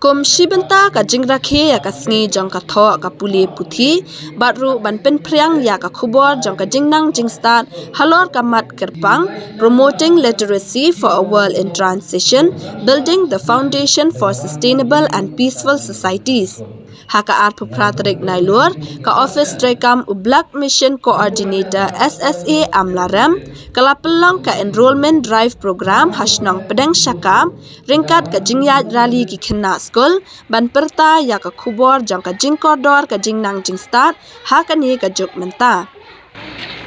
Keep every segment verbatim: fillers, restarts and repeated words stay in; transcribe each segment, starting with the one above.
Kum shi bynta ka jingrakhe ïa ka sngi jong ka thoh ka pule puthi, bad ruh ban pynphriang ïa ka khubor jong ka jingnang jingstad halor ka mat kyrpang, Promoting Literacy for a World in Transition, Building the Foundation for Sustainable and Peaceful Societies. Ha ka arphew phra tarik Nailur, ka office treikam u Block Mission Coordinator S S A Amlarem, ka la pynlong ka enrollment drive program ha shnong Pdeng Shakap, ryngkat ka jingïaid rally ki khynnah skul, ban pyrta ïa ka khubor jong ka jingkordor ka jingnang jingstad ha kane ka juk mynta.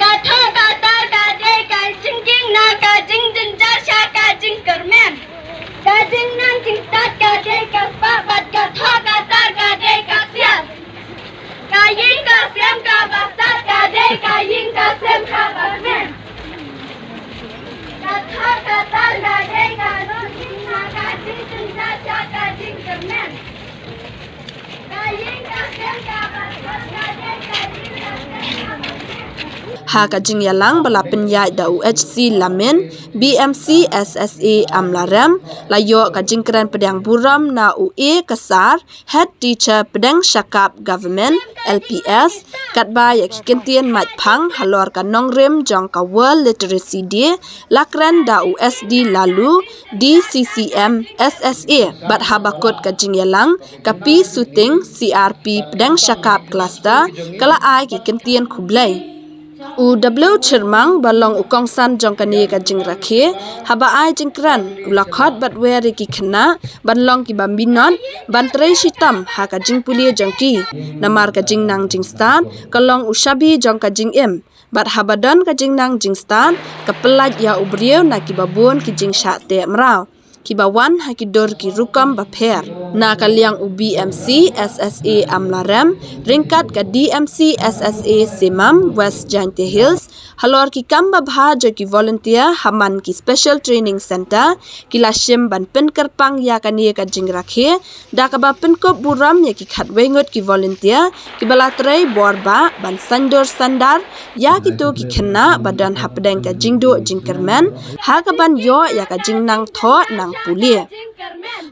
Ka thoh ka tar ka dei ka jingkieng na ka jingjynjar sha ka jingkyrmen. Ka jingnang jingstad ka dei ka spah bad ka thoh ka tar ka dei ka siat. Ka ïing ka sem kaba stad ka dei ka ïing ka sem kaba kmen. Ka thoh ka tar ka dei ka jingkieng na ka jingjynjar sha ka jingkyrmen. Ha ka jingïalang ba la pynïaid da u H C Lamin, B M C S S A Amlarem, la ïoh ka jingkren pdiang burom na u A Kasar, Head Teacher Pdeng Shakap Government L P S, katba ïa ki kyntien maitphang halor ka nongrim jong ka World Literacy Day, la kren da u S D Lalu, D C C M S S A, bad haba kut ka jingïalang, ka P Suting, C R P Pdeng Shakap Cluster, ka la ai ki kyntien khublei. U W Chyrmang ba long u kongsan jong kane ka jingrakhe, haba ai jingkren, u la khot bad wer ïa ki khynnah, ban long kiba minot, ban trei shitom ha ka jingpule jong ki. Namar ka jingnang jingstad, ka long u shabi jong ka jingim. Bad haba don ka jingnang jingstad, ka pyllait ïa u briew na kiba bun ki jingshah teh mraw, kiba wan ha ki dur ki rukom bapher. Na ka liang u B M C S S A Amlarem, ryngkat ka D M C S S A Simam, West Jaintia Hills, halor ki kam babha jong ki volunteer ha man ki Special Training Center, ki la shim ban pynkyrpang ïa kane ka jingrakhe, da kaba pynkup burom ïa ki khatwei ngut ki volunteer, kiba la trei bor bah, ban saiñdur saiñdar, ïa kito ki khynnah ba don hapdeng ka jingduh jingkyrmen, ha kaban ïoh ïa ka jingnang thoh nang pule.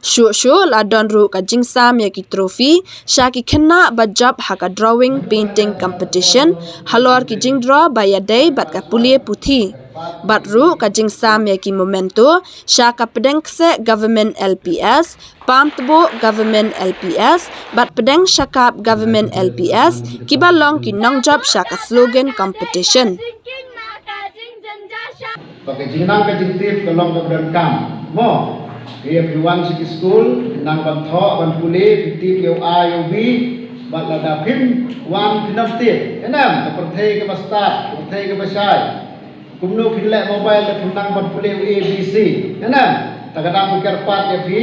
Shuh shuh la don ruh ka jingsam ïa ki trophy, sha ki khynnah ba jop ha ka drawing painting competition, halor ki jingdraw ba ïadei bad ka pule puthi. Bad ruh ka jingsam ïa ki memento, sha ka Pdeng Kseh Government L P S, Pamtbok Government L P S, bad Pdeng Shakap Government L P S, kiba long ki nongjop sha ka slogan competition. Ba ka jingnang ka jingtip ka long kaba donkam. Mo, ïa phi wan sha ki skul, nang ban thoh, ban pule, phi tip ïa u A, ïa u B, bad lada phim wan phin ym tip. Em, ka pyrthei kaba stad, ka pyrthei kaba shai. Kumno phin leh mobile da phin nang ban pule u A B C. Em, ta ka dang phi kyrpad ïa phi.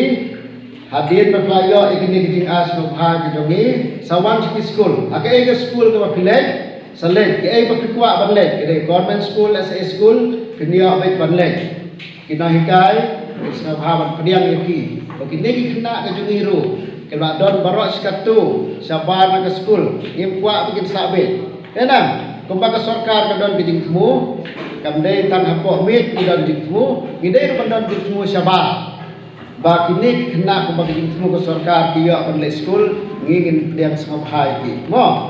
Hadien ba phi la ïoh ïa kine ki jingai sngewbha ki jong ngi, sa wan sha ki skul. Ha kaei ka skul kaba phi leit, sa leit. Kaei ba phi kwah ban leit, ka dei government school, S A school, phin ïoh beit ban leit. Ki nonghikai, sngewbha ban pdiang ïa ki. Ba kine ki khynnah ka jong ngi ruh, ki la don baroh shi katto, shabar na ka skul, ngim kwah ba kin sah beit. Te nang, kumba ka sorkar ka don ka jingthmu, kam dei tang hapoh miet ngi don jingthmu, ngi dei ruh ban don jingthmu shabar. Ba kine ki khynnah kumba ka jingthmu ka sorkar ki ïoh ban leit skul, ngi ngin pdiang sngewbha ïa ki. Mo?